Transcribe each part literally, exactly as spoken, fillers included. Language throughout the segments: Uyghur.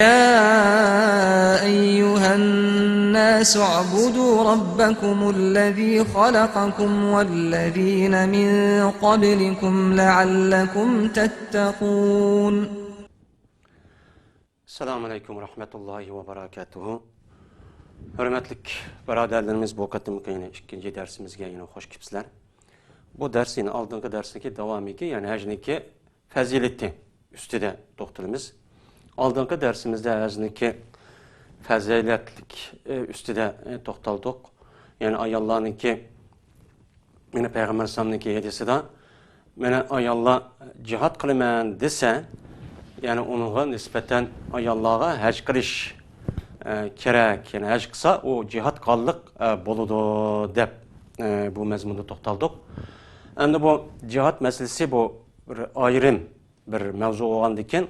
يا أيها الناس اعبدوا ربكم الذي خلقكم والذين من قبلكم لعلكم تتقون. ئەسسالامۇ ئەلەيكۇم ۋە رەھمەتۇللاھى ۋە بەرەكاتۇھۇ. ھۆرمەتلىك بۇرادەرلىرىمىز، بۇ قېتىمقى يەنە ئىككىنچى دەرسىمىزگە يەنە خوش كەپسىلەر. بۇ دەرس يەنە ئالدىنقى دەرسنىڭكى داۋامىكى، يەنى ھەجنىڭكى پەزىلىتى ئۈستىدە توختىلىمىز. ئالدىنقى دەرسىمىزدە ھەجنىڭكى پەزىلەتلىك، ئى، ئۈستىدە، ئى، توختالدۇق. يەنى ئاياللارنىڭكى، مانا پەيغەمبەر ئەلەيھىسسالامنىڭكى ھەدىسىدە، مانا ئاياللار جىھاد قىلىمەن دېسە، يەنى ئۇنىڭغا نىسبەتەن ئاياللارغا ھەج قىلىش، ئى، كېرەك. يەنى ھەج قىلسا ئۇ جىھاد قىلغانلىق، ئى، بولىدۇ دەپ، ئى، بۇ مەزمۇندا توختالدۇق. ئەمدى بۇ جىھاد مەسىلىسى بۇ بىر ئايرىم بىر مەۋزۇ بولغاندىكىن،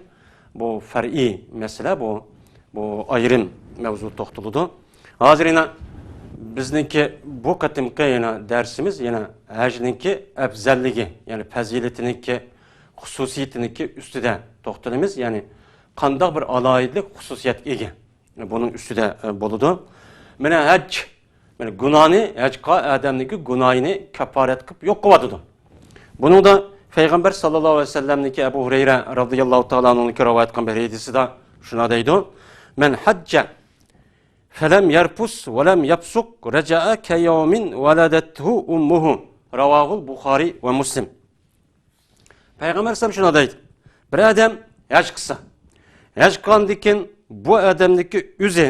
بۇ فەرئىي مەسىلە، بۇ، بۇ ئايرىم مەۋزۇ توختىلىدۇ. ھازىر يەنە بىزنىڭكى بۇ قېتىمقى يەنە دەرسىمىز يەنە ھەجنىڭكى ئەپزەللىكى، يەنى پەزىلىتىنىڭكى، خۇسۇسىيىتىنىڭكى ئۈستىدە توختىلىمىز. يەنى قانداق بىر ئالاھىدىلىك، خۇسۇسىيەتكە ئىگە. بۇنىڭ ئۈستىدە، ئە، بولىدۇ. مانا ھەج، مانا گۇناھنى، ھەج قىلغان ئادەمنىڭكى گۇناھىنى كاپپارەت قىلىپ يوق قىلىۋاتىدۇ. بۇنىڭدا پەيغەمبەر ساللاللاھۇ ئەلەيھى ۋەسەللەمنىڭكى ئەبۇ ھۇرەيرە رازىياللاھۇ تائالا ئەنھۇنىڭكى رىۋايەت قىلغان بىر ھەدىسىدا شۇنداق دەيدۇ: مەن ھەججە فەلەم يەرفۇس ۋەلەم يەپسۇق رەجەئە كەيەۋمىن ۋەلەدەتھۇ ئۇممۇھۇ. رەۋاھۇل بۇخارى ۋە مۇسلىم. پەيغەمبەر ئەلەيھىسسالام شۇنداق دەيدۇ: بىر ئادەم ھەج قىلسا، ھەج قىلغاندىن كېيىن بۇ ئادەمنىڭكى ئۆزى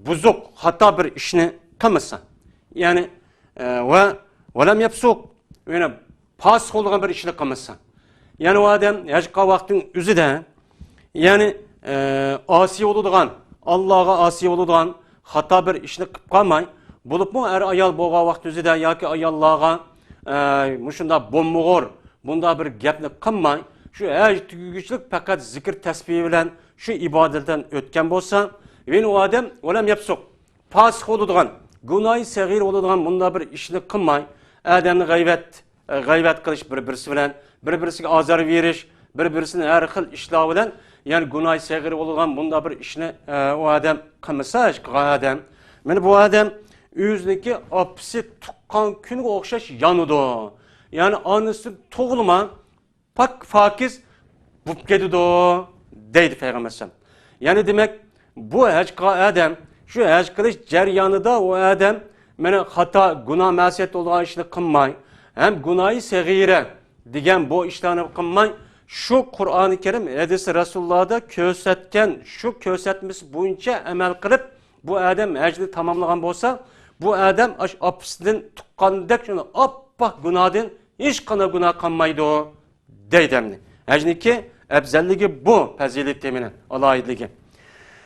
بۇزۇق، خاتا بىر ئىشنى قىلمىسا، يەنى، ئە، ۋە، ۋەلەم يەپسۇق، يەنى پاسىق بولىدىغان بىر ئىشنى قىلمىسا، يەنى ئۇ ئادەم ھەج قىلغان ۋاقتىنىڭ ئۆزىدە، يەنى، ئە، ئاسىي بولىدىغان، ئاللاغا ئاسىي بولىدىغان خاتا بىر ئىشنى قىلىپ قالماي، بولۇپمۇ ئەر-ئايال بولغان ۋاقتى ئۆزىدە ياكى ئاياللارغا، ئە، مۇشۇنداق بولمىغۇر، بۇنداق بىر گەپنى قىلماي، شۇ ھەج تۈگىگۈچىلىك پەقەت زىكىر تەسبىھ بىلەن شۇ ئىبادەتتىن ئۆتكەن بولسا، يەنى ئۇ ئادەم ۋەلەم يەپسۇق، پاسىق بولىدىغان، گۇناھى سەغىر بولىدىغان مۇنداق بىر ئىشنى قىلماي، ئادەمنى غەيۋەت، غەيۋەت قىلىش بىر-بىرسى بىلەن، بىر-بىرسىگە ئازار بېرىش، بىر-بىرسىنى ھەر خىل ئىشلار بىلەن، يەنى گۇناھى سەغىر بولىدىغان مۇنداق بىر ئىشنى، ئە، ئۇ ئادەم قىلمىسا، ھەج قىلغان ئادەم، مانا بۇ ئادەم ئۆزىنىڭكى ئاپىسى تۇغقان كۈنىگە ئوخشاش يانىدۇ. يەنى ئانىسىدىن تۇغۇلما پاك پاكىز بولۇپ كېتىدۇ، دەيدۇ پەيغەمبەر ئەلەيھىسسالام. يەنى دېمەك، بۇ ھەج قىلغان ئادەم، شۇ ھەج قىلىش جەريانىدا ئۇ ئادەم مانا خاتا، گۇناھ، مەسىيەت بولىدىغان ئىشنى قىلماي، ھەم گۇناھى سەغىرە دېگەن بۇ ئىشلارنى قىلماي، شۇ قۇرئانى كەرىم، ھەدىسى رەسۇلۇللاھدا كۆرسەتكەن، شۇ كۆرسەتمىسى بويىچە ئەمەل قىلىپ، بۇ ئادەم ھەجنى تاماملىغان بولسا، بۇ ئادەم ئاش ئاپىسىدىن تۇغقاندەك شۇنداق ئاپئاق گۇناھدىن ھېچقانداق گۇناھ قالمايدۇ، دەيدۇ ئەمدى. ھەجنىڭكى ئەپزەللىكى بۇ، پەزىلىتى مانا، ئالاھىدىلىكى.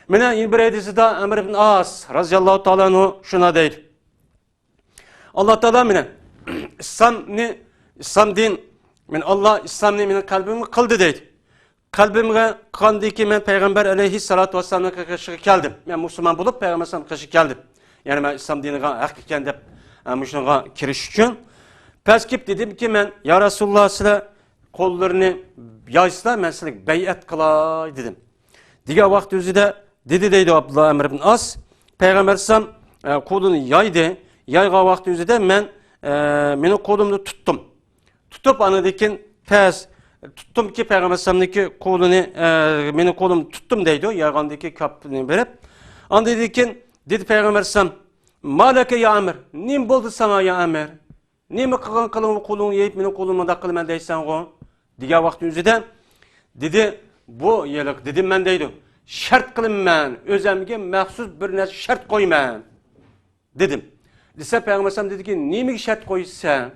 مانا يەنە بىر ھەدىسىدە ئەمر ئىبن ئاس رازىياللاھۇ تائالا ئەنھۇ شۇنداق دەيدۇ. ئاللا تائالا مانا ئىسلامنى، ئىسلام دىن، مانا ئاللا ئىسلامنى مېنىڭ قەلبىمگە قىلدى دەيدۇ. قەلبىمگە قىلغاندىن كېيىن مەن پەيغەمبەر ئەلەيھىسسالاتۇ ۋەسسالامنىڭ قېشىغا كەلدىم. مەن مۇسۇلمان بولۇپ پەيغەمبەر ئەلەيھىسسالامنىڭ قېشىغا كەلدىم. يەنى مەن ئىسلام دىنىغا ھەق ئىكەن دەپ، ئە، مۇشۇنىڭغا كىرىش ئۈچۈن. پەس كېلىپ دېدىمكى مەن، يا رەسۇلۇللا، سىلەر قوللىرىنى يايسىلا، مەن سىلەرگە بەيئەت قىلاي دېدىم. دېگەن ۋاقىت ئۆزىدە دېدى دەيدۇ ئابدۇللا ئەمر ئىبن ئاس. پەيغەمبەر ئەلەيھىسسالام، ئە، قولىنى يايدى. يايغان ۋاقىت ئۆزىدە مەن، ئە، مېنىڭ قولۇمنى تۇتتۇم. تۇتۇپ، ئاندىن كېيىن پەس تۇتتۇمكى، پەيغەمبەر ئەلەيھىسسالامنىڭكى قولىنى، ئە، مېنىڭ قولۇمنى تۇتتۇم دەيدۇ، يايغاندىكى كاپىنى بېرىپ. ئاندىن كېيىن دېدى پەيغەمبەر ئەلەيھىسسالام، ما لەكە يا ئەمىر، نېمە بولدى ساڭا يا ئەمىر؟ نېمە قىلغان قىلىڭ، قولۇڭنى يېيىپ، مېنىڭ قولۇمنى مۇنداق قىلىمەن دەيسەنغۇ؟ دېگەن ۋاقىت ئۆزىدە دېدى، بۇ يىللىق دېدىم مەن دەيدۇ، شەرت قىلىمەن، ئۆزەمگە مەخسۇس بىر نەرسە شەرت قويىمەن دېدىم. دېسە، پەيغەمبەر ئەلەيھىسسالام دېدىكى، نېمىگە شەرت قويىسەن؟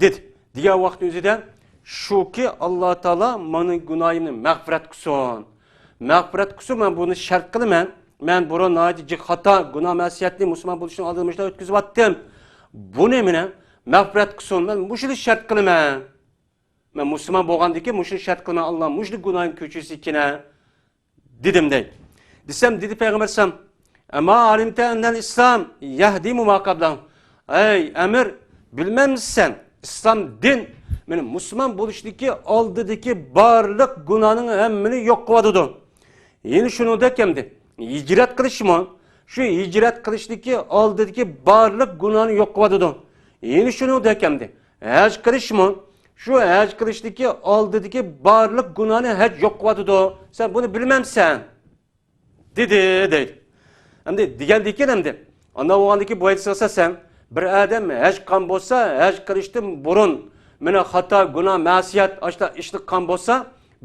دېدى. دېگەن ۋاقىت ئۆزىدە، شۇكى، ئاللا تائالا مېنىڭ گۇناھىمنى مەغپىرەت قىلسۇن. مەغپىرەت قىلسۇن، مەن بۇنى شەرت قىلىمەن. مەن بۇرۇن ناھايىتى جىق خاتا، گۇناھ مەسىيەتنى مۇسۇلمان بولۇشنىڭ ئالدىدا مۇشۇنداق ئۆتكۈزۈۋاتتىم. بۇنى مېنى مەغپىرەت قىلسۇن، مەن مۇشۇنى شەرت قىلىمەن. مەن مۇسۇلمان بولغاندىن كېيىن مۇشۇنى شەرت قىلىمەن، ئاللا مۇشۇنى گۇناھىمنى كەچۈرسىكىنە. دېدىم دەيدۇ. دېسەم، دېدى پەيغەمبەر ئەلەيھىسسالام، ئەما ئالىمتە ئەننەل ئىسلام يەھدىمۇ ما قەبلەھۇ. ئەي ئەمىر، بىلمەمسەن، ئىسلام دىن، مانا مۇسۇلمان بولۇشتىكى ئالدىدىكى بارلىق گۇناھنىڭ ھەممىنى يوق قىلىۋاتىدۇ. يەنە شۇنىڭدەك ئەمدى ھىجرەت قىلىشمۇ شۇ ھىجرەت قىلىشتىكى ئالدىدىكى بارلىق گۇناھنى يوق قىلىۋاتىدۇ. يەنە شۇنىڭدەك ئەمدى ھەج قىلىشمۇ شۇ ھەج قىلىشتىكى ئالدىدىكى بارلىق گۇناھنى ھەج يوق قىلىۋاتىدۇ. سەن بۇنى بىلمەمسەن؟ دېدى، دەيدۇ. ئەمدى دېگەندىكىن ئەمدى ئانداق بولغاندىكىن بۇ ھەدىسكە ئاساسەن بىر ئادەم ھەج قىلغان بولسا، ھەج قىلىشتىن بۇرۇن مانا خاتا، گۇناھ، مەسىيەت ئاشۇنداق ئىشنى قىلغان بولسا،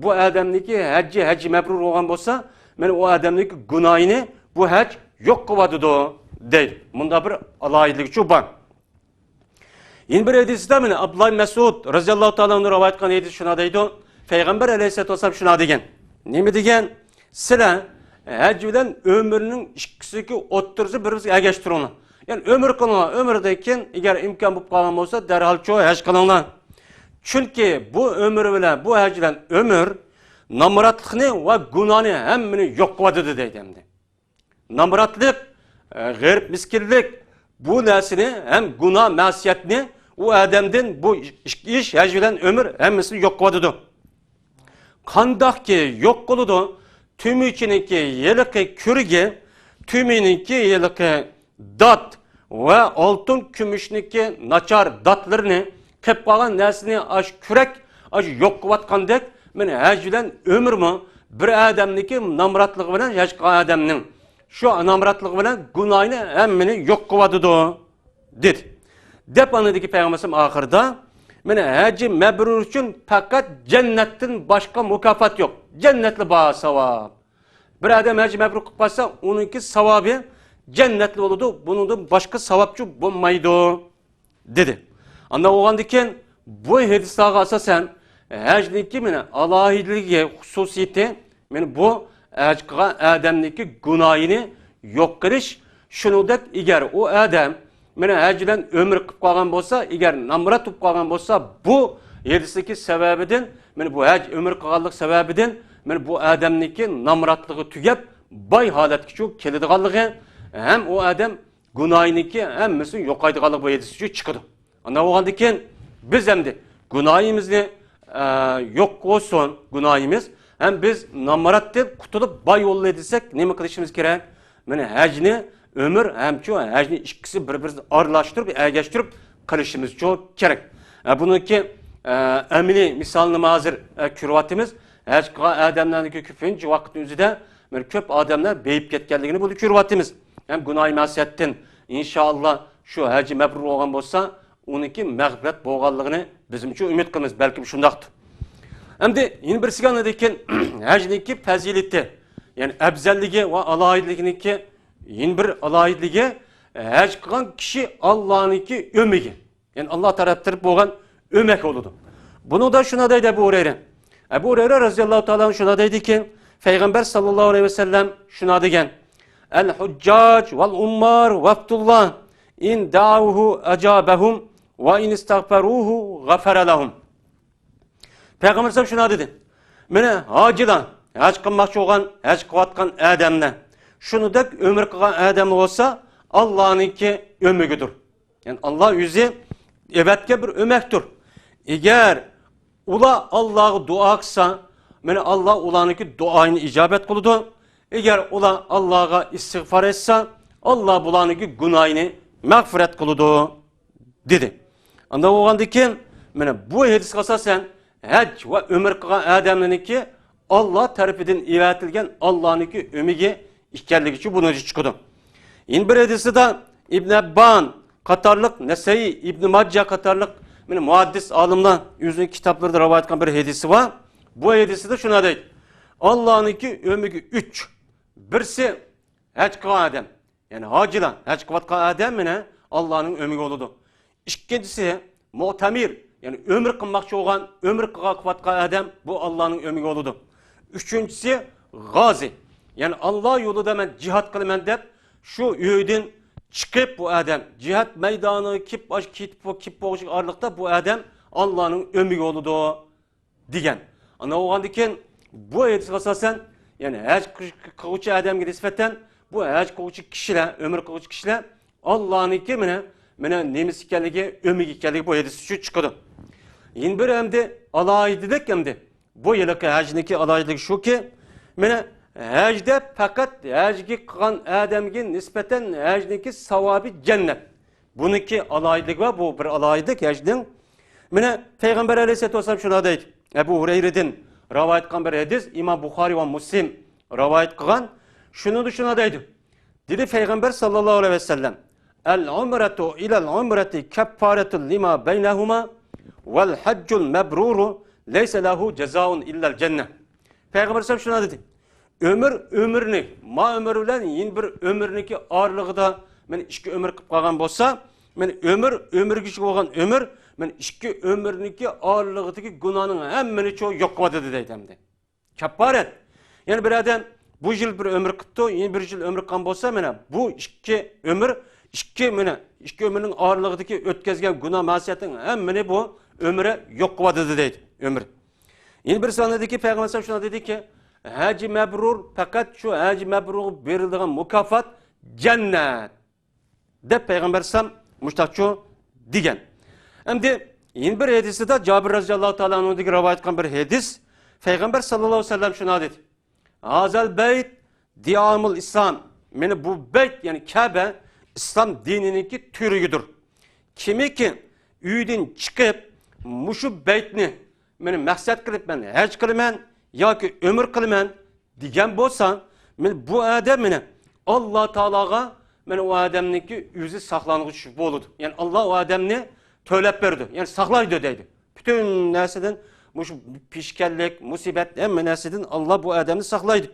بۇ ئادەمنىڭكى ھەججى، ھەججى مەبرۇر بولغان بولسا، مانا ئۇ ئادەمنىڭكى گۇناھىنى بۇ ھەج يوق قىلىۋاتىدۇ، دەيدۇ. مۇنداق بىر ئالاھىدىلىكى شۇ بار. يەنە بىر ھەدىستە مانا ئابدۇللا ئىبن مەسئۇد رەزىياللاھۇ تائالا ئەنھۇ رىۋايەت قىلغان ھەدىس شۇنداق دەيدۇ. پەيغەمبەر ئەلەيھىسسالاتۇ ۋەسسالام شۇنداق دېگەن. نېمە دېگەن؟ سىلەر ھەج بىلەن ئۆمرىنىڭ ئىككىسىنىڭكى ئوتتۇرىسىنى بىر-بىرىگە ئەگەشتۈرۈڭلار. يەنى ئۆمرە قىلىڭلار. ئۆمرىدىن كېيىن ئەگەر ئىمكان بولۇپ قالغان بولسا دەرھال شۇ ھەج قىلىڭلار. چۈنكى بۇ ئۆمرە بىلەن، بۇ ھەج بىلەن ئۆمرە نامراتلىقنى ۋە گۇناھنى ھەممىنى يوق قىلىۋاتىدۇ دەيدۇ ئەمدى. نامراتلىق، ئە، غېرىب مىسكىنلىك، بۇ نەرسىنى ھەم گۇناھ مەسىيەتنى ئۇ ئادەمدىن بۇ ئىككى ئىش، ھەج بىلەن ئۆمرە ھەممىسىنى يوق قىلىۋاتىدۇ. قانداقكى يوق قىلىدۇ؟ تۈمىچىنىڭكى ھېلىقى كۈرىكى، تۈمىنىڭكى ھېلىقى دات ۋە ئالتۇن كۈمۈشنىڭكى ناچار داتلىرىنى، قېلىپ قالغان نەرسىنى ئاشۇ كۈرەك ئاشۇ يوق قىلىۋاتقاندەك، مانا ھەج بىلەن ئۆمرىمۇ بىر ئادەمنىڭكى نامراتلىقى بىلەن ھەج قىلغان ئادەمنىڭ شۇ نامراتلىقى بىلەن گۇناھىنى ھەممىنى يوق قىلىۋاتىدۇ، دېدى. دەپ ئاندىن كېيىن پەيغەمبەر ئاخىرىدا، مانا ھەجى مەبرۇر ئۈچۈن پەقەت جەننەتتىن باشقا مۇكاپات يوق. جەننەتلا بار ساۋاب. بىر ئادەم ھەج مەبرۇر قىلىپ قالسا، ئۇنىڭكى ساۋابى جەننەتلا بولىدۇ، بۇنىڭدىن باشقا ساۋابچۇ بولمايدۇ، دېدى. ئانداق بولغاندىكىن، بۇ ھەدىسلارغا ئاساسەن، ھەجنىڭكى مانا ئالاھىدىلىكى، خۇسۇسىيىتى، مانا بۇ ھەج قىلغان ئادەمنىڭكى گۇناھىنى يوق قىلىش، شۇنىڭدەك ئەگەر ئۇ ئادەم مانا ھەج بىلەن ئۆمرە قىلىپ قالغان بولسا، ئەگەر نامرات بولۇپ قالغان بولسا، بۇ ھەدىستىكى سەۋەبىدىن، مانا بۇ ھەج ئۆمرە قىلغانلىق سەۋەبىدىن، مانا بۇ ئادەمنىڭكى نامراتلىقى تۈگەپ، باي ھالەتكىچۇ كېلىدىغانلىقى ھەم ئۇ ئادەم گۇناھىنىڭكى ھەممىسى يوقايدىغانلىقى بۇ ھەدىستىن چىقىدۇ. ئانداق بولغاندىكىن بىز ئەمدى گۇناھىمىزنى، ئە، يوق بولسۇن گۇناھىمىز، ھەم بىز نامراتتىن قۇتۇلۇپ باي بولىلى دېسەك، نېمە قىلىشىمىز كېرەك؟ مانا ھەجنى ئۆمرە ھەمچۇ ھەجنى ئىككىسى بىر-بىرىگە ئارىلاشتۇرۇپ، ئەگەشتۈرۈپ قىلىشىمىزچۇ كېرەك. ئە، بۇنىڭكى، ئە، ئەمەلىي مىسالىنىمۇ ھازىر، ئە، كۆرۈۋاتىمىز. ھەج قىلغان ئادەملەرنىڭكى كۆپىنچە ۋاقىتنىڭ ئۆزىدە مانا كۆپ ئادەملەر بېيىپ كەتكەنلىكىنى بۇنى كۆرۈۋاتىمىز. ھەم گۇناھى مەسىيەتتىن، ئىنشائاللا، شۇ ھەجى مەبرۇر بولغان بولسا، ئۇنىڭكى مەغپىرەت بولغانلىقىنى بىزمۇچۇ ئۈمىد قىلىمىز، بەلكىم شۇنداقتۇر. ئەمدى يەنە بىرسىگە ئاندىن كېيىن ھەجنىڭكى پەزىلىتى، يەنى ئەپزەللىكى ۋە ئالاھىدىلىكىنىڭكى يەنە بىر ئالاھىدىلىكى، ھەج قىلغان كىشى ئاللانىڭكى ئۆمىكى، يەنى ئاللا تەرەپتىن بولغان ئۆمەك بولىدۇ. بۇنىڭدا شۇنداق دەيدۇ ئەبۇ ھۇرەيرە. ئەبۇ ھۇرەيرە رەزىياللاھۇ تائالا ئەنھۇ شۇنداق دەيدىكى، پەيغەمبەر ساللاللاھۇ ئەلەيھى ۋەسەللەم شۇنداق دېگەن، «ئەل ھۇججاج ۋەل ئۇممار ۋەفدۇللا، ئىن دەئەۋھۇ ئەجابەھۇم ۋە ئىن ئىستەغفەرۇھۇ غەفەرە لەھۇم.» پەيغەمبەر ئەلەيھىسسالام شۇنداق دېدى، مانا ھاجىلار، ھەج قىلماقچى بولغان، ھەج قىلىۋاتقان ئادەملەر، شۇنىڭدەك ئۆمرە قىلغان ئادەم بولسا، ئاللانىڭكى ئۆمىكىدۇر. يەنى ئاللا ئۆزى ئەۋەتكەن بىر ئۆمەكتۇر. ئەگەر ئۇلار ئاللاغا دۇئا قىلسا، مانا ئاللا ئۇلارنىڭكى دۇئايىنى ئىجابەت قىلىدۇ. ئەگەر ئۇلار ئاللاغا ئىستىغپار ئېيتسا، ئاللا بۇلارنىڭكى گۇناھىنى مەغپىرەت قىلىدۇ، دېدى. ئانداق بولغاندىكىن، مانا بۇ ھەدىسكە ئاساسەن، ھەج ۋە ئۆمرە قىلغان ئادەملەرنىڭكى ئاللا تەرىپىدىن ئەۋەتىلگەن ئاللانىڭكى ئۆمىكى ئىكەنلىكىچۇ بۇنىڭدىن چىقىدۇ. يەنە بىر ھەدىستە ئىبن ھىببان قاتارلىق، نەسەئىي، ئىبن ماجە قاتارلىق، مانا مۇھەددىس ئالىملار ئۆزىنىڭ كىتابلىرىدا رىۋايەت قىلغان بىر ھەدىسى بار. بۇ ھەدىستە شۇنداق دەيدۇ، ئاللانىڭكى ئۆمىكى ئۈچ. بىرسى، ھەج قىلغان ئادەم، يەنى ھاجىلار، ھەج قىلىۋاتقان ئادەم مانا ئاللانىڭ ئۆمىكى بولىدۇ. ئىككىنچىسى، مۇئتەمىر، يەنى ئۆمرە قىلماقچى بولغان، ئۆمرە قىلىۋاتقان ئادەم، بۇ ئاللانىڭ ئۆمىكى بولىدۇ. ئۈچىنچىسى، غازى، يەنى ئاللا يولىدا مەن جىھاد قىلىمەن دەپ، شۇ ئۆيدىن چىقىپ بۇ ئادەم جىھاد مەيدانىغا كېلىپ، ئاش كېتىپ، كېلىپ بولغۇچە ئارىلىقتا بۇ ئادەم ئاللانىڭ ئۆمىكى بولىدۇ، دېگەن. ئانداق بولغاندىكىن، بۇ ھەدىسكە ئاساسەن، يەنى ھەج قىلغۇچى ئادەمگە نىسبەتەن، بۇ ھەج قىلغۇچى كىشىلەر، ئۆمرە قىلغۇچى كىشىلەر ئاللانىڭكى مانا، مانا نېمىسى ئىكەنلىكى، ئۆمىكى ئىكەنلىكى بۇ ھەدىس ئۈچۈن چىقىدۇ. يەنە بىر ئەمدى ئالاھىدىلىك ئەمدى، بۇ يىلقى ھەجنىڭكى ئالاھىدىلىكى شۇكى، مانا ھەجدە پەقەت ھەجگە قىلغان ئادەمگە نىسبەتەن ھەجنىڭكى ساۋابى جەننەت. بۇنىڭكى ئالاھىدىلىكى بار، بۇ بىر ئالاھىدىلىك ھەجنىڭ. مانا پەيغەمبەر ئەلەيھىسسالاتۇ ۋەسسالام شۇنداق دەيدۇ. ئەبۇ ھۇرەيرىدىن رىۋايەت قىلغان بىر ھەدىس، ئىمام بۇخارىي ۋە مۇسلىم رىۋايەت قىلغان. شۇنىڭدا شۇنداق دەيدۇ. دېدى پەيغەمبەر ساللاللاھۇ ئەلەيھى ۋەسەللەم، «ئەل ئۇمرەتۇ ئىلەل ئۇمرەتى كەففارەتۇن لىما بەينەھۇما، ۋەل ھەججۇل مەبرۇرۇ لەيسە لەھۇ جەزائۇن ئىللەل جەننە.» پەيغەمبەر ئەلەيھىسسالام شۇنداق دېدى. ئۆمۈر ئۆمۈرنى، ما ئۆمۈر بىلەن يەنە بىر ئۆمۈرنىڭكى ئارىلىقىدا مەن ئىككى ئۆمۈر قىلىپ قالغان بولسا، مەن ئۆمۈر، ئۆمۈرگىچە بولغان ئۆمۈر، مەن ئىككى ئۆمۈرنىڭكى ئارىلىقىدىكى گۇناھنىڭ ھەممىنى چۇ يوق قىلىۋاتىدۇ دەيدۇ ئەمدى. كەپپارەت. يەنى بىر ئادەم بۇ يىل بىر ئۆمۈر قىپتۇ، يەنە بىر يىل ئۆمۈر قىلغان بولسا، مانا بۇ ئىككى ئۆمۈر، ئىككى، مانا ئىككى ئۆمۈرنىڭ ئارىلىقىدىكى ئۆتكەزگەن گۇناھ مەسىيەتنىڭ ھەممىنى بۇ ئۆمرە يوق قىلىۋاتىدۇ دەيدۇ، ئۆمۈر. يەنە بىر سانىدىكى پەيغەمبەر شۇنداق دېدىكى، ھەجى مەبرۇر، پەقەت شۇ ھەجى مەبرۇرغا بېرىلىدىغان مۇكاپات جەننەت. دەپ پەيغەمبەر ئەلەيھىسسالام مۇشتاقچۇ دېگەن. ئەمدى يەنە بىر ھەدىسىدە جابىر رەزىياللاھۇ تائالا ئەنھۇدىن رىۋايەت قىلغان بىر ھەدىس، پەيغەمبەر ساللاللاھۇ ئەلەيھى ۋەسەللەم شۇنداق دېدى، «ھازەل بەيت دىئامۇل ئىسلام.» مانا بۇ بەيت، يەنى كەبە ئىسلام دىنىنىڭكى تۈۋرۈكىدۇر. كىمكى ئۆيدىن چىقىپ، مۇشۇ بەيتنى مانا مەقسەت قىلىپ، مەن ھەج قىلىمەن ياكى ئۆمرە قىلىمەن دېگەن بولسا، مانا بۇ ئادەم مانا ئاللا تائالاغا مانا ئۇ ئادەمنىڭكى ئۆزى ساقلانغۇچى بولىدۇ. يەنى ئاللا ئۇ ئادەمنى تۆلەپ بېرىدۇ، يەنى ساقلايدۇ دەيدۇ. پۈتۈن نەرسىدىن، مۇشۇ پېشكەللىك، مۇسىبەت، ھەممە نەرسىدىن ئاللا بۇ ئادەمنى ساقلايدۇ.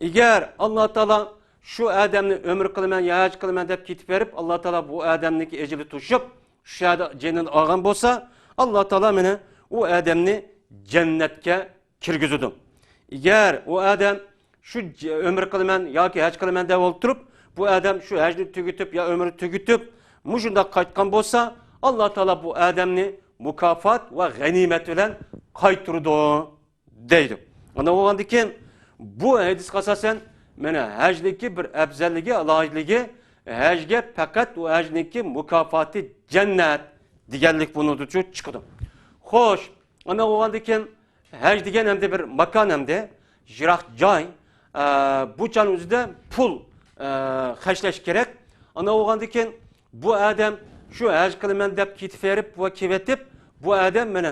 ئەگەر ئاللا تائالا شۇ ئادەمنى ئۆمرە قىلىمەن يا ھەج قىلىمەن دەپ كېتىپ بېرىپ، ئاللا تائالا بۇ ئادەمنىڭكى ئەجىلى توشۇپ، شۇ يەردە جېنىنى ئالغان بولسا، ئاللا تائالا مانا ئۇ ئادەمنى جەننەتكە كىرگۈزىدۇ. ئەگەر ئۇ ئادەم شۇ ج-، ئۆمرە قىلىمەن ياكى ھەج قىلىمەن دەپ ئولتۇرۇپ، بۇ ئادەم شۇ ھەجنى تۈگىتىپ يا ئۆمرىنى تۈگىتىپ، مۇشۇنداق قايتقان بولسا، ئاللا تائالا بۇ ئادەمنى مۇكاپات ۋە غەنىيمەت بىلەن قايتۇرىدۇ دەيدۇ. ئانداق بولغاندىكىن، بۇ ھەدىسكە ئاساسەن، مانا ھەجنىڭكى بىر ئەپزەللىكى، ئالاھىدىلىكى، ھەجگە پەقەت ئۇ ھەجنىڭكى مۇكاپاتى جەننەت دېگەنلىك بۇنىڭدىن چىقىدۇ. خوش، ئانداق بولغاندىكىن، ھەج دېگەن ئەمدى بىر ماكان، ئەمدى يىراق جاي، ئە، بۇ چاغنىڭ ئۆزىدە پۇل، ئە، خەجلەش كېرەك. ئانداق بولغاندىكىن، بۇ ئادەم شۇ ھەج قىلىمەن دەپ كېتىۋېرىپ ۋە كېلىۋېتىپ، بۇ ئادەم مانا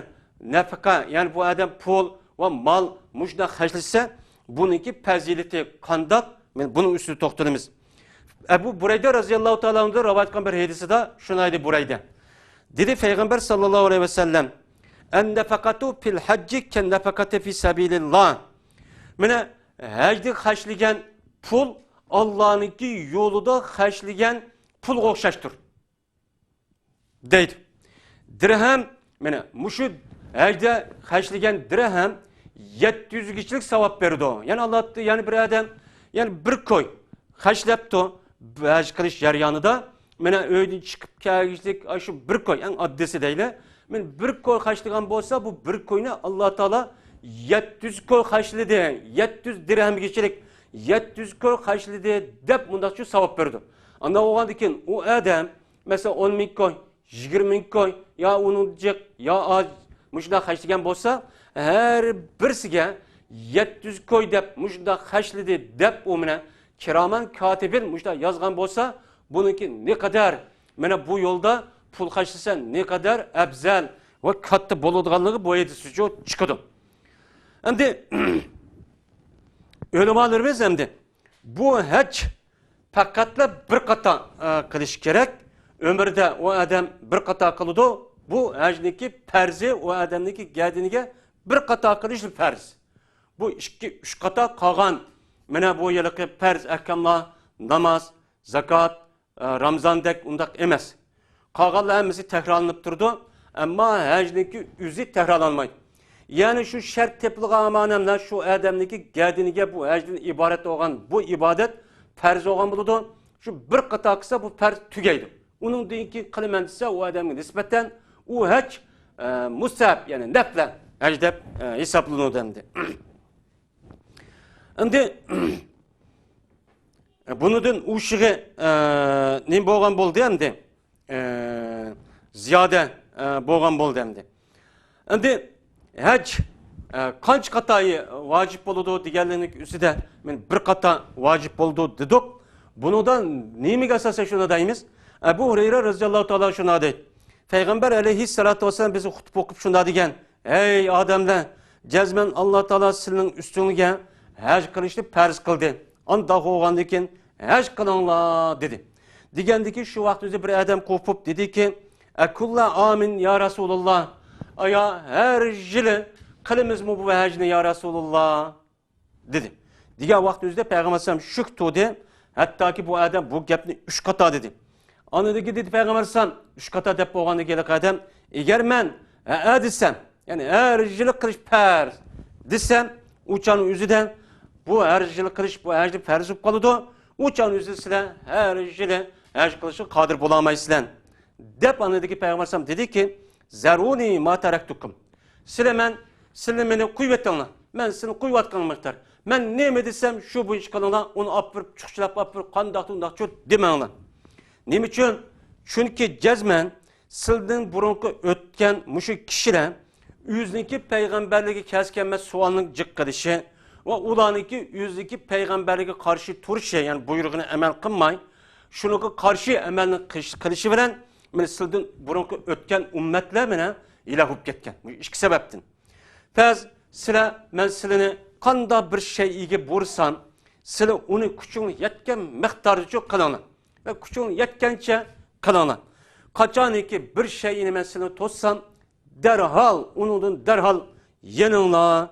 نەپىقە، يەنى بۇ ئادەم پۇل ۋە مال مۇشۇنداق خەجلىسە، بۇنىڭكى پەزىلىتى قانداق؟ مانا بۇنىڭ ئۈستىدە توختىلىمىز. ئەبۇ بۇرەيدە رەزىياللاھۇ تائالا ئەنھۇدىن رىۋايەت قىلغان بىر ھەدىسىدە شۇنداق دېدى بۇرەيدە. دېدى پەيغەمبەر ساللاللاھۇ ئەلەيھى ۋەسەللەم، «ئەن نەفەقەتۇ فىل ھەججى كەن نەفەقەتى فى سەبىلىللاھ.» مانا ھەجدە خەجلىگەن پۇل ئاللانىڭكى يولىدا خەجلىگەن پۇلغا ئوخشاشتۇر دەيدۇ. دىرھەم، مانا مۇشۇ ھەجدە خەجلىگەن دىرھەم يەتتە يۈزگىچىلىك ساۋاب بېرىدۇ. يەنى ئاللا، يەنى بىر ئادەم، يەنى بىر كوي خەجلەپتۇ ھەج قىلىش جەريانىدا. مانا ئۆيدىن چىقىپ كەلگۈچىلىك شۇ بىر كوي، ئەڭ ئاددىيسى دەيلى. مانا بىر كوي خەجلىگەن بولسا، بۇ بىر كوينى ئاللا تائالا يەتتە يۈز كوي خەجلىدى، يەتتە يۈز دىرھەمگىچىلىك، يەتتە يۈز كوي خەجلىدى دەپ مۇنداقچە ساۋاب بېرىدۇ. ئانداق بولغاندىن كېيىن ئۇ ئادەم، مەسىلەن، ئون مىڭ كوي، يىگىرمە مىڭ كوي يا ئۇنىڭدىن جىق يا ئاز مۇشۇنداق خەجلىگەن بولسا، ھەر بىرسىگە يەتتە يۈز كوي دەپ مۇشۇنداق خەجلىدى دەپ ئۇ مانا كىرامەن كاتىبىن مۇشۇنداق يازغان بولسا، بۇنىڭكى نەقەدەر، مانا بۇ يولدا پۇل خەجلىسە نەقەدەر ئەپزەل ۋە كاتتا بولىدىغانلىقى بۇ ھەدىستىن چىقىدۇ. ئەمدى ئۆلىمالىرىمىز ئەمدى بۇ ھەج پەقەتلا بىر قاتا، ئە، قىلىش كېرەك. ئۆمرىدە ئۇ ئادەم بىر قاتا قىلىدۇ. بۇ ھەجنىڭكى پەرزى ئۇ ئادەمنىڭكى گەدىنىگە بىر قاتا قىلىش پەرز. بۇ ئىككى، ئۈچ قاتا قالغان، مانا بۇ ھېلىقى پەرز ئەھكاملار، ناماز، زاكات، ئە، رامزاندەك ئۇنداق ئەمەس. قالغانلار ھەممىسى تەكرارلىنىپ تۇرىدۇ، ئەمما ھەجنىڭكى ئۆزى تەكرارلانمايدۇ. يەنى شۇ شەرت تېپىلغان ئامانەملەر شۇ ئادەمنىڭكى گەدىنىگە بۇ ھەجدىن ئىبارەت بولغان بۇ ئىبادەت پەرز بولغان بولىدۇ. شۇ بىر قاتا قىلسا بۇ پەرز تۈگەيدۇ. ئۇنىڭدىن كېيىن قىلىمەن دېسە ئۇ ئادەمگە نىسبەتەن ئۇ ھەج، ئە، مۇستەھەب، يەنى نەپلە ھەج دەپ، ئە، ھېسابلىنىدۇ ئەمدى. ئەمدى بۇنىڭدىن ئۇشىغى، ئە، نېمە بولغان بولدى ئەمدى؟ ئە، زىيادە، ئە، بولغان بولدى ئەمدى. ئەمدى ھەج ئە، قانچە قاتا ۋاجىپ بولىدۇ دېگەنلىكنىڭ ئۈستىدە، مەن بىر قاتا ۋاجىپ بولىدۇ دېدۇق. بۇنىڭدا نېمىگە ئاساسەن شۇنداق دەيمىز؟ ئەبۇ ھۇرەيرە رەزىياللاھۇ تائالا شۇنداق دەيدۇ. پەيغەمبەر ئەلەيھىسسالاتۇ ۋەسسالام بىزگە خۇتبە ئوقۇپ شۇنداق دېگەن: «ئەي ئادەملەر، جەزمەن ئاللا تائالا سىلىنىڭ ئۈستۈڭلارگە ھەج قىلىشنى پەرز قىلدى. ئانداق بولغاندىن كېيىن ھەج قىلىڭلار» دېدى. دېگەندىكىن شۇ ۋاقىت ئۆزى بىر ئادەم قوپۇپ دېدىكى: «ئەكۇللا ئامىن يا رەسۇلاللا؟ ئايا، ھەر يىلى قىلىمىزمۇ بۇ ھەجنى يا رەسۇلاللا؟» دېدى. دېگەن ۋاقىت ئۆزىدە پەيغەمبەر ئەلەيھىسسالام شۈك تۇردى. ھەتتاكى بۇ ئادەم بۇ گەپنى ئۈچ قاتا دېدى. ئاندىن كېيىن دېدى پەيغەمبەر ئەلەيھىسسالام، ئۈچ قاتا دەپ بولغاندىن كېيىن ئادەم، ئەگەر مەن ھەئە دېسەم، يەنى ھەر يىلى قىلىش پەرز دېسەم، ئۇ چاغنىڭ ئۆزىدە بۇ ھەر يىلى قىلىش بۇ ھەجنى پەرز بولۇپ قالىدۇ. ئۇ چاغنىڭ ئۆزىدە سىلەر ھەر يىلى ھەج قىلىشقا قادىر بولالمايسىلەر. دەپ ئاندىن كېيىن پەيغەمبەر ئەلەيھىسسالام دېدىكى، زەرۇنى ما تەرەكتۇكۇم. سىلەر مەن، سىلەر مېنى قويۇۋېتىڭلار. مەن سىلەرنى قويۇۋاتقىنىم مىقدار. مەن نېمە دېسەم، شۇ بويىچە قىلىڭلار. ئۇنى ئاپىرىپ، چۇخچىلاپ ئاپىرىپ، قانداقتۇ ئۇنداقچۇ دېمەڭلار. نېمە ئۈچۈن؟ چۈنكى جەزمەن سىلىدىن بۇرۇنقى ئۆتكەن مۇشۇ كىشىلەر ئۆزىنىڭكى پەيغەمبەرلىككە كەلسە كەلمەس سوئالنىڭ جىق قىلىشى ۋە ئۇلارنىڭكى ئۆزىنىڭكى پەيغەمبەرلىككە قارشى تۇرۇشى، يەنى بۇيرۇقىنى ئەمەل قىلماي، شۇنىڭغا قارشى ئەمەلنى قىلىش، قىلىشى بىلەن مانا سىلىدىن بۇرۇنقى ئۆتكەن ئۈممەتلەر مانا ھالاك بولۇپ كەتكەن. بۇ ئىككى سەۋەبتىن. پەرز، سىلەر، مەن سىلىنى قانداق بىر شەيئىگە بۇيرۇسام، سىلەر ئۇنى كۈچۈڭلار يەتكەن مىقدارىچە قىلىڭلار. ۋە كۈچۈڭلار يەتكەنچە قىلىڭلار. قاچانكى بىر شەيئىنى مەن سىلىنى توسسام، دەرھال، ئۇنىڭدىن دەرھال يېنىڭلار،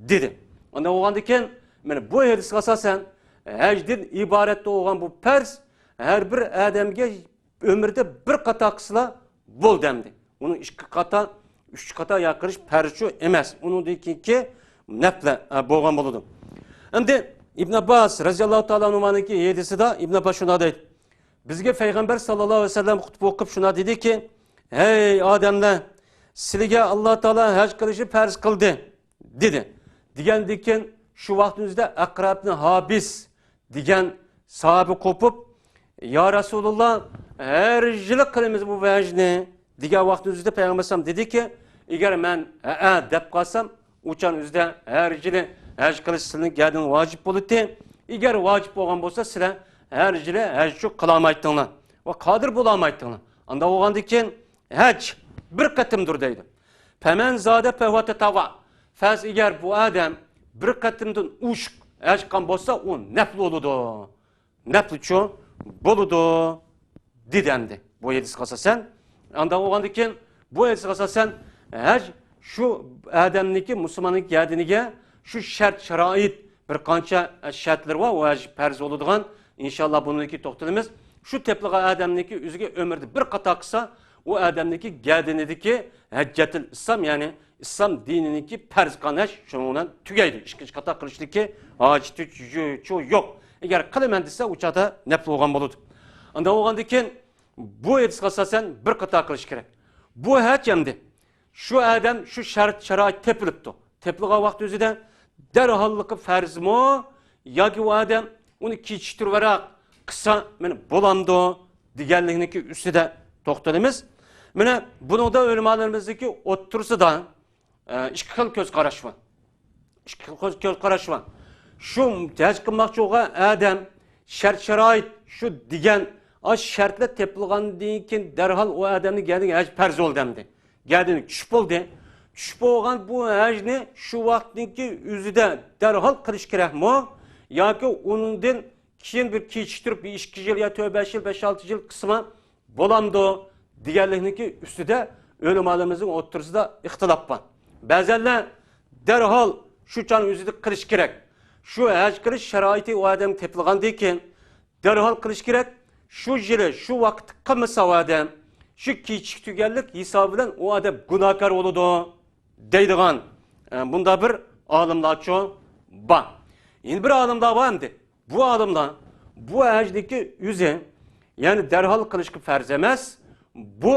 دېدى. ئانداق بولغاندىكىن، مانا بۇ ھەدىسكە ئاساسەن، ھەجدىن ئىبارەت بولغان بۇ پەرز ھەر بىر ئادەمگە ئۆمرىدە بىر قاتا قىلسىلا بولدى ئەمدى. ئۇنىڭ ئىككى قاتا، ئۈچ قاتا يا قىلىش پەرزچۇ ئەمەس. ئۇنىڭدىن كېيىنكى نەپلە، ئە، بولغان بولىدۇ. ئەمدى ئىبن ئابباس رەزىياللاھۇ تائالا ئەنھۇمانىڭكى ھەدىسىدە ئىبن ئابباس شۇنداق دەيدۇ. بىزگە پەيغەمبەر ساللاللاھۇ ئەلەيھى ۋەسەللەم خۇتبە ئوقۇپ شۇنداق دېدىكى، ھەي ئادەملەر، سىلىگە ئاللا تائالا ھەج قىلىشنى پەرز قىلدى، دېدى. دېگەندىن كېيىن شۇ ۋاقىتنىڭ ئۆزىدە ئەقرەبنى ھابىس دېگەن ساھابە قوپۇپ، يا رەسۇلاللا، ھەر يىلى قىلىمىز بۇ ھەجنى، دېگەن ۋاقىتنىڭ ئۆزىدە پەيغەمبەر ئەلەيھىسسالام دېدىكى، ئەگەر مەن ھەئە دەپ قالسام، ئۇ چاغنىڭ ئۆزىدە ھەر يىلى ھەج قىلىش سىلىنىڭ گەدىنىڭىزگە ۋاجىپ بولىدۇ. ئەگەر ۋاجىپ بولغان بولسا، سىلەر ھەر يىلى ھەجچۇ قىلالمايتتىڭلار ۋە قادىر بولالمايتتىڭلار. ئانداق بولغاندىن كېيىن ھەج بىر قېتىمدۇر دەيدۇ. پەمەن زادە پەھۇۋە تەتەۋۋۇ. پەرز، ئەگەر بۇ ئادەم بىر قېتىمدىن ئوشۇق ھەج قىلغان بولسا، ئۇ نەپلى بولىدۇ. نەپلىچۇ بولىدۇ، دېدى ئەمدى. بۇ ھەدىسكە ئاساسەن، ئانداق بولغاندىن كېيىن، بۇ ھەدىسكە ئاساسەن، ھەج شۇ ئادەمنىڭكى، مۇسۇلماننىڭكى گەدىنىگە شۇ شەرت، شارائىت، بىر قانچە شەرتلىرى بار، ئۇ ھەج پەرز بولىدىغان. ئىنشاللا بۇنىڭكى توختىلىمىز. شۇ تېپىلغان ئادەمنىڭكى ئۆزىگە ئۆمرىدە بىر قاتا قىلسا، ئۇ ئادەمنىڭكى گەدىنىدىكى ھەججەتىل ئىسلام، يەنى ئىسلام دىنىنىڭكى پەرز قىلغان ھەج شۇنىڭ بىلەن تۈگەيدۇ. ئىككىنچى قاتا قىلىشنىڭكى ھاجىتى يو-، يو-، يوق. ئەگەر قىلىمەن دېسە، ئۇ چاغدا نەپلى بولغان بولىدۇ. ئانداق بولغاندىن كېيىن بۇ ھەدىسكە ئاساسەن بىر قاتا قىلىش كېرەك. بۇ ھەج ئەمدى شۇ ئادەم شۇ شەرت، شارائىت تېپىلىپتۇ. تېپىلغان ۋاقىت ئۆزىدە دەرھاللىقى پەرزمۇ ياكى ئۇ ئادەم ئۇنى كېچىكتۈرۈۋەراق قىلسا مانا بولامدۇ دېگەنلىكنىڭكى ئۈستىدە توختىلىمىز. مانا بۇنىڭدا ئۆلىمالىرىمىزنىڭكى ئوتتۇرىسىدا، ئە، ئىككى خىل كۆز قاراش بار. ئىككى خىل كۆز قاراش بار. شۇ ھەج قىلماقچى بولغان ئادەم شەرت، شارائىت شۇ دېگەن، ئاشۇ شەرتلەر تېپىلغاندىن كېيىن دەرھال ئۇ ئادەمنىڭ گەدىنىگە ھەج پەرز بولدى ئەمدى. گەدىنىگە چۈشۈپ بولدى. چۈشۈپ بولغان بۇ ھەجنى شۇ ۋاقىتنىڭكى ئۆزىدە دەرھال قىلىش كېرەكمۇ؟ ياكى ئۇنىڭدىن كېيىن بىر كېچىكتۈرۈپ، بىر ئىككى يىل يا تۆت، بەش يىل، بەش، ئالتە يىل قىلسىمۇ بولامدۇ دېگەنلىكنىڭكى ئۈستىدە ئۆلىمالىرىمىزنىڭ ئوتتۇرىسىدا ئىختىلاپ بار. بەزەنلەر دەرھال شۇ چاغنىڭ ئۆزىدە قىلىش كېرەك. شۇ ھەج قىلىش شارائىتى ئۇ ئادەمگە تېپىلغاندىن كېيىن دەرھال قىلىش كېرەك. شۇ يىلى، شۇ ۋاقىتتا قىلمىسا ئۇ ئادەم، شۇ كېچىكتۈرگەنلىك ھېسابى بىلەن ئۇ ئادەم گۇناھكار بولىدۇ، دەيدىغان، ئە، بۇنداق بىر ئالىملارچۇ بار. يەنە بىر ئالىملار بار ئەمدى. بۇ ئالىملار بۇ ھەجنىڭكى ئۆزى، يەنى دەرھال قىلىشقا پەرز ئەمەس. بۇ،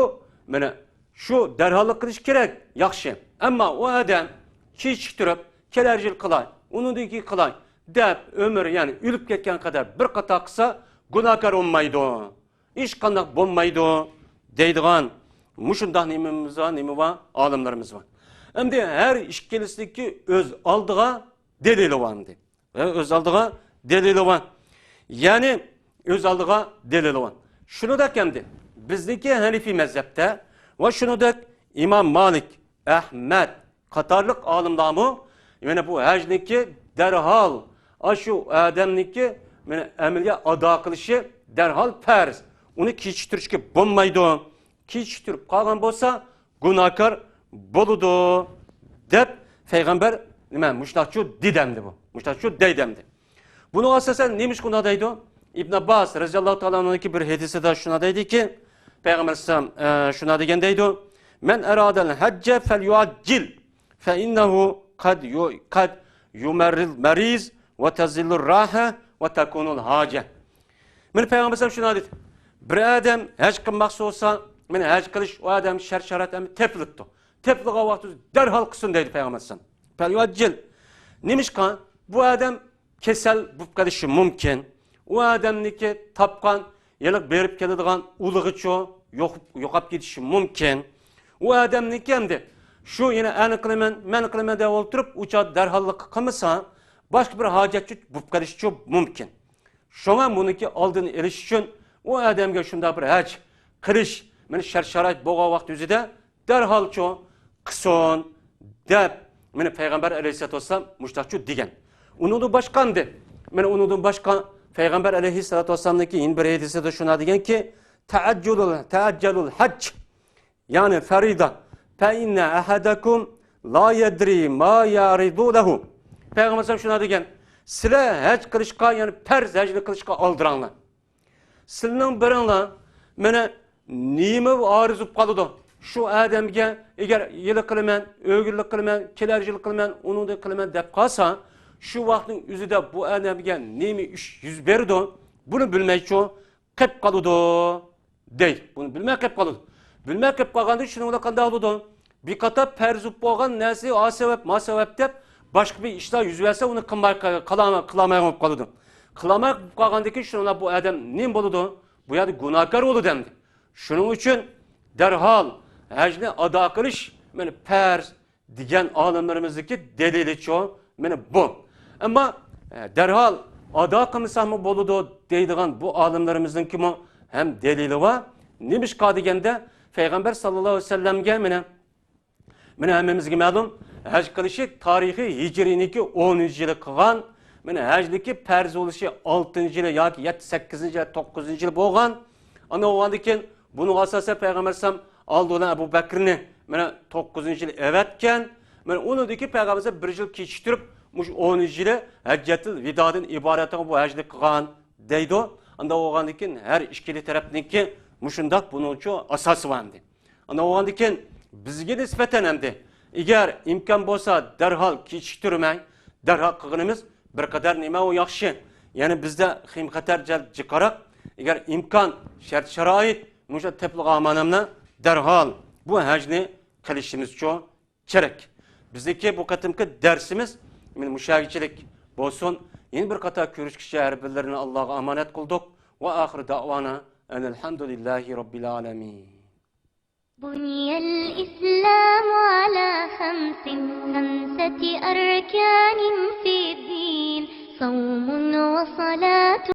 مانا، شۇ دەرھاللا قىلىش كېرەك، ياخشى. ئەمما ئۇ ئادەم كېچىكتۈرۈپ، كېلەر يىل قىلاي، ئۇنىڭدىن كېيىن قىلاي دەپ، ئۆمرى، يەنى ئۆلۈپ كەتكەن قەدەر بىر قاتا قىلسا، گۇناھكار بولمايدۇ، ھېچقانداق بولمايدۇ دەيدىغان مۇشۇنداق نېمىمىز بار، نېمە بار؟ ئالىملىرىمىز بار. ئەمدى ھەر ئىككىلىسىنىڭكى ئۆز ئالدىغا دەلىلى بار ئەمدى. ھە، ئۆز ئالدىغا دەلىلى بار. يەنى ئۆز ئالدىغا دەلىلى بار. شۇنىدەك ئەمدى بىزنىڭكى ھەنىفىي مەزھەپتە ۋە شۇنىدەك ئىمام مالىك، ئەھمەد قاتارلىق ئالىملارمۇ يەنە بۇ ھەجنىڭكى دەرھال ئاشۇ ئادەمنىڭكى مانا ئەمەلگە ئادا قىلىشى دەرھال پەرز. ئۇنى كېچىكتۈرۈشكە بولمايدۇ. كېچىكتۈرۈپ قالغان بولسا گۇناھكار بولىدۇ دەپ پەيغەمبەر نېمە مۇشۇنداقچۇ دېدى ئەمدى بۇ. مۇشۇنداقچۇ دەيدۇ ئەمدى. بۇنىڭغا ئاساسەن نېمىشقا ئۇنداق دەيدۇ؟ ئىبن ئابباس رەزىياللاھۇ تائالا ئەنھۇنىڭكى بىر ھەدىسىدە شۇنداق دەيدىكى، پەيغەمبەر ئەلەيھىسسالام ئە، شۇنداق دېگەن دەيدۇ، مەن ئەرادەل ھەججە فەليۇئەججىل فەئىننەھۇ قەد يۇ- قەد يۇمەررىل مەرىز ۋە تەزىللۇر راھە ۋە تەكۇنۇل ھاجە. مانا پەيغەمبەر ئەلەيھىسسالام شۇنداق دېدى، بىر ئادەم ھەج قىلماقچى بولسا، مانا ھەج قىلىش ئۇ ئادەم شەرت شارائىت ھەم تېپىلىپتۇ. تېپىلغان ۋاقتىدا دەرھال قىلسۇن دەيدۇ پەيغەمبەر ئەلەيھىسسالام. فەليۇئەججىل. نېمىشقا؟ بۇ ئادەم كېسەل بولۇپ قېلىشى مۇمكىن. ئۇ ئادەمنىڭكى تاپقان، ھېلىقى بېرىپ كېلىدىغان ئۇلىغىچۇ يوق-، يوقاپ كېتىشى مۇمكىن. ئۇ ئادەمنىڭكى ئەمدى شۇ يەنە ئەنە قىلىمەن، مەن قىلىمەن دەپ ئولتۇرۇپ، ئۇ چاغدا دەرھاللىققا قىلمىسا، باشقا بىر ھاجەتچۇ بولۇپ قېلىشىچۇ مۇمكىن. شۇڭا بۇنىڭكى ئالدىنى ئېلىش ئۈچۈن ئۇ ئادەمگە شۇنداق بىر ھەج قىلىش، مانا شەرت شارائىت بولغان ۋاقىت ئۆزىدە دەرھالچۇ قىلسۇن دەپ، مانا پەيغەمبەر ئەلەيھىسسالاتۇ ۋەسسالام مۇشۇنداقچۇ دېگەن. ئۇنىڭدىن باشقا ئەمدى، مانا ئۇنىڭدىن باشقا پەيغەمبەر ئەلەيھىسسالاتۇ ۋەسسالامنىڭكى يەنە بىر ھەدىسىدە شۇنداق دېگەنكى، تەئەججۇلۇل، تەئەججەلۇل ھەج، يەنى فەرىدە، فەئىننە ئەھەدەكۇم لا يەدرى ما يەئرىدۇ لەھۇ. پەيغەمبەر ئەلەيھىسسالام شۇنداق دېگەن، سىلەر ھەج قىلىشقا، يەنى پەرز ھەجنى قىلىشقا ئالدىراڭلار. سىلىنىڭ بىرىڭلار مانا نېمە ئارزۇپ قالىدۇ؟ شۇ ئادەمگە ئەگەر ھېلى قىلىمەن، ئۆگۈنلۈك قىلىمەن، كېلەر يىل قىلىمەن، ئۇنىڭدىن قىلىمەن دەپ قالسا، شۇ ۋاقىتنىڭ ئۆزىدە بۇ ئادەمگە نېمە ئىش يۈز بېرىدۇ؟ بۇنى بىلمەيچۇ قېپ قالىدۇ دەيدۇ. بۇنى بىلمەي قېپ قالىدۇ. بىلمەي قېپ قالغاندا شۇنىڭ بىلەن قانداق بولىدۇ؟ بىر قاتار پەرز بولۇپ بولغان نەرسە، ئا سەۋەب، ما سەۋەب دەپ باشقا بىر ئىشلار يۈز بەرسە، ئۇنى قىلماي، قىلالماي، قىلالمايدىغان بولۇپ قالىدۇ. قىلالماي قالغاندىن كېيىن شۇنىڭ بىلەن بۇ ئادەم نېمە بولىدۇ؟ بۇ يەردە گۇناھكار بولىدۇ ئەمدى. شۇنىڭ ئۈچۈن دەرھال ھەجنى ئادا قىلىش، مانا پەرز دېگەن ئالىملىرىمىزنىڭكى دەلىلىچۇ، مانا بۇ. ئەمما، ئە، دەرھال ئادا قىلمىساقمۇ بولىدۇ دەيدىغان بۇ ئالىملىرىمىزنىڭكىمۇ ھەم دەلىلى بار. نېمىشقا دېگەندە، پەيغەمبەر ساللاللاھۇ ئەلەيھى ۋەسەللەمگە مانا، مانا ھەممىمىزگە مەلۇم، ھەج قىلىشى تارىخىي ھىجرىينىڭكى ئونىنچى يىلى قىلغان، مانا ھەجنىڭكى پەرز بولۇشى ئالتىنچى يىلى ياكى يەتتە، سەككىزىنچى يىلى، توققۇزىنچى يىلى بولغان. ئاندىن بولغاندىن كېيىن بۇنىڭغا ئاساسەن پەيغەمبەر ئەلەيھىسسالام ئالدى بىلەن ئەبۇ بەكرىنى مانا توققۇزىنچى يىلى ئەۋەتكەن. مانا ئۇنىڭدىن كېيىن پەيغەمبەر ئەلەيھىسسالام بىر يىل كېچىكتۈرۈپ، مۇشۇ ئونىنچى يىلى ھەججەتۇل ۋىدادىن ئىبارەت بۇ ھەجنى قىلغان دەيدۇ. ئانداق بولغاندىن كېيىن ھەر ئىككىلى تەرەپنىڭكى مۇشۇنداق بۇنىڭچۇ ئاساسى بار ئەمدى. ئانداق بولغاندىن كېيىن بىزگە نىسبەتەن ئەمدى، ئەگەر ئىمكان بولسا دەرھال كېچىكتۈرمەي، دەرھال قىلغىنىمىز بىر قەدەر نېمە ئۇ ياخشى. يەنى بىزدە خېيىم خەتەر جىقراق. ئەگەر ئىمكان، شەرت شارائىت مۇشۇ تېپىلغان ماناملا دەرھال بۇ ھەجنى قىلىشىمىزچۇ كېرەك. بىزنىڭكى بۇ قېتىمقى دەرسىمىز مانا مۇشۇ يەرگىچىلىك بولسۇن. يەنە بىر قاتار كۆرۈشكىچە ھەر بىرلىرىنى ئاللاغا ئامانەت قىلدۇق. ۋە ئاخىر دەئۋانا ئەنىل ھەمدۇلىللاھى رەببىل ئالەمىن. بني الإسلام على خمس، خمسة أركان في الدين، صوم وصلاة